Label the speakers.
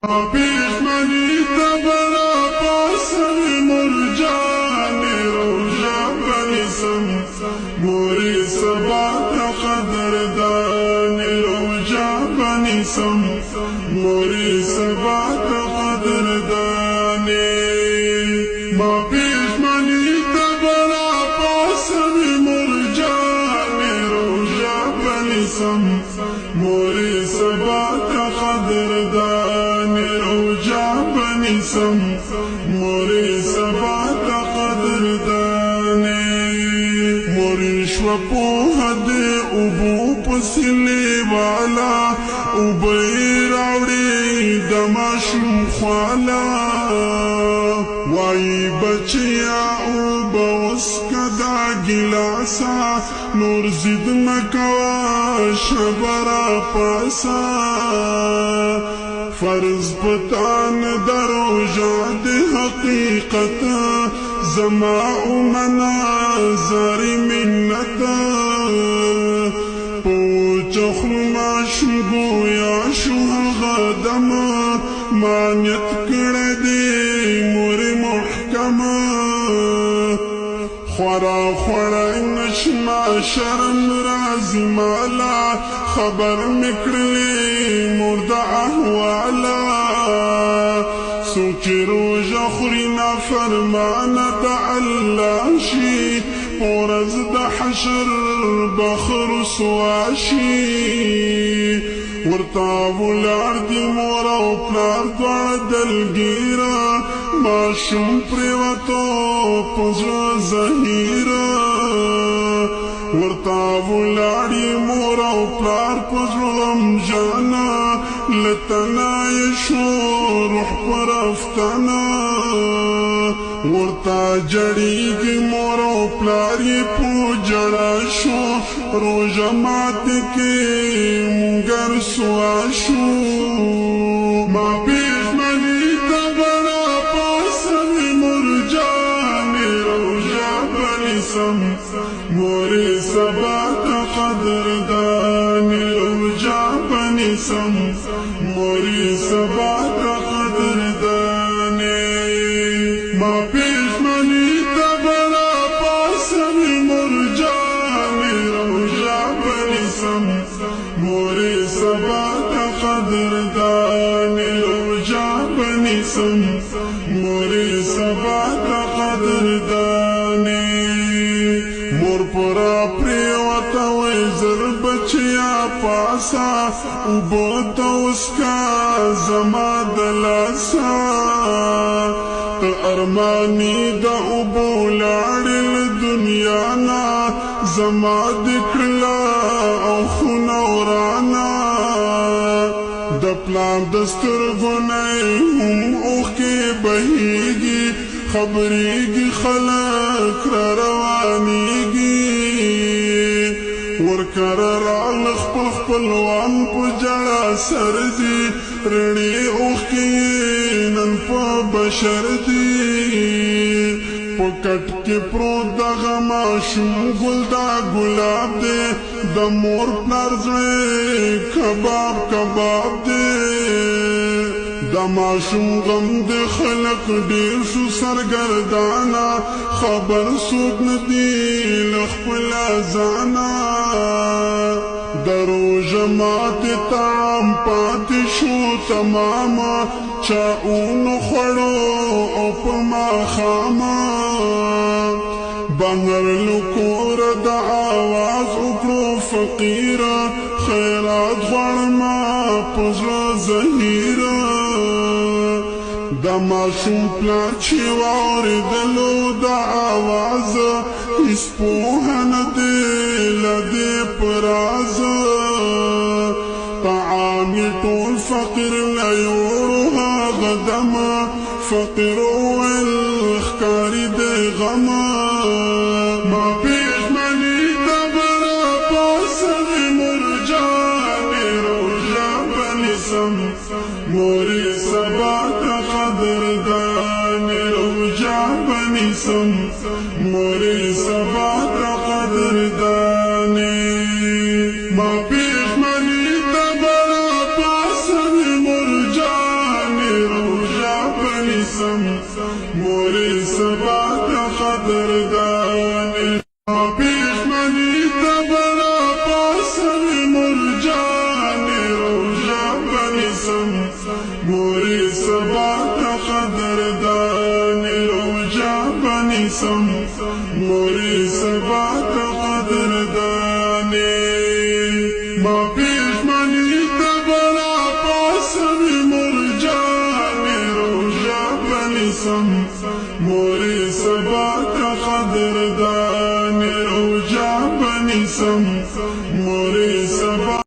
Speaker 1: پیشمنی تبرا پاسم مرجانی روژه بنیسم مورې سبا ته قدردانی روژه بنیسم مورې سبا ته قدردانی. ما پیشمنی تبرا پاسم مرجانی روژه بنیسم مورې سبا ته قدردانی روژه بنیسم مورې سبا ته قدردانی. مورې شوه پوهه دې اوبو پسې والا اوبه یې راوړې د ماشوم خواله. وایي بچیا اوبه وڅکه دا ګیلاسه نور ضد مه کوه شبه راپاسه. فرض پتان د روژه د حقیقت زما ومنه زارې منت. په وچه خوله ماشوم ګویا شو هغه دم مانیت کړی دی مورې محکمه. خورا خوړی نشمه شرم راځي مالا خبر مې کړلې مور د احواله. څوک چې روژه خوري نافرمانه د الله شي په ورځ د حشر به ښه رسوا شي. ورته ولاړ دي مور او پلار دواړه دلګیره ماشوم پرېوتو په زړه زهیره. ورته ولاړې مور او پلار په زړه غمجنه له تنه یې شو روح په رفتنه. ورته جړېږي مور او پلار یې په ژړا شو روژه ماتې کې مونږ رسوا شو. ما پیشمنی ته به راپاڅم مرجانې روژه به نیسم مورې سبا ته قدردانې روژه به نیسم مورې سبا ته قدردانې. ما پیشمنی ته به راپاڅم مرجانې روژه به نیسم مورې سبا ته قدردانې روژه به نیسم مورې سبا ته قدردانې. مور پرا پرېوته وایي زر بچیا پاسه اوبه ته وڅکه زما د لاسه. ته ارماني د اوبو لاړې له دنیا نه زما دې کړله او خونه ورانه. د پلار د سترګو نه یې هم اوښکې بهیږي خبرېږي خلک را روانېږي. ورکره راغله خپل خپلوان په ژړا سر دي رڼې اوښکې یې نن په بشر دي. په کټ کې پروت دغه ماشوم ګل دا ګلاب دی د مور پلار زړه کباب کباب دی. د ماشوم غم د خلک ډېر شو سرګردانه خبر څوک نه دی له خپله ځانه. د روژه ماتې طعام پاتې شو تمامه چا ونه خوړو او په ماښامه. بهر له کوره د اواز وکړو فقیره خیرات غواړمه په زړه زهیره. د ماشوم پلار چې واورېدلو د اواز هیڅ پوهه نه دی له دې په راز. طعام یې ټول فقیر له یوړو هغه دمه فقیر وویل ښکاري دی غمه. ما پیشمنی ته به راپاڅم مرجانې روژه به نیسم مورې سبا ته قدردانې روژه به نیسم مورې سبا ته قدردانې. ما پیشمنی ته به راپاڅم مرجانې بنیسم، مورې سبا ته قدردانې. پېښمني ته به راپاڅوي مرجانې، روژه به نیسم، مورې سبا ته قدردانې. روژه به نیسم، مورې سبا ته قدردانې. ما پېښمني ته به راپاڅوي مرجانې، روژه به نیسم، مورې سبا ته قدردانې. روژه به نیسم،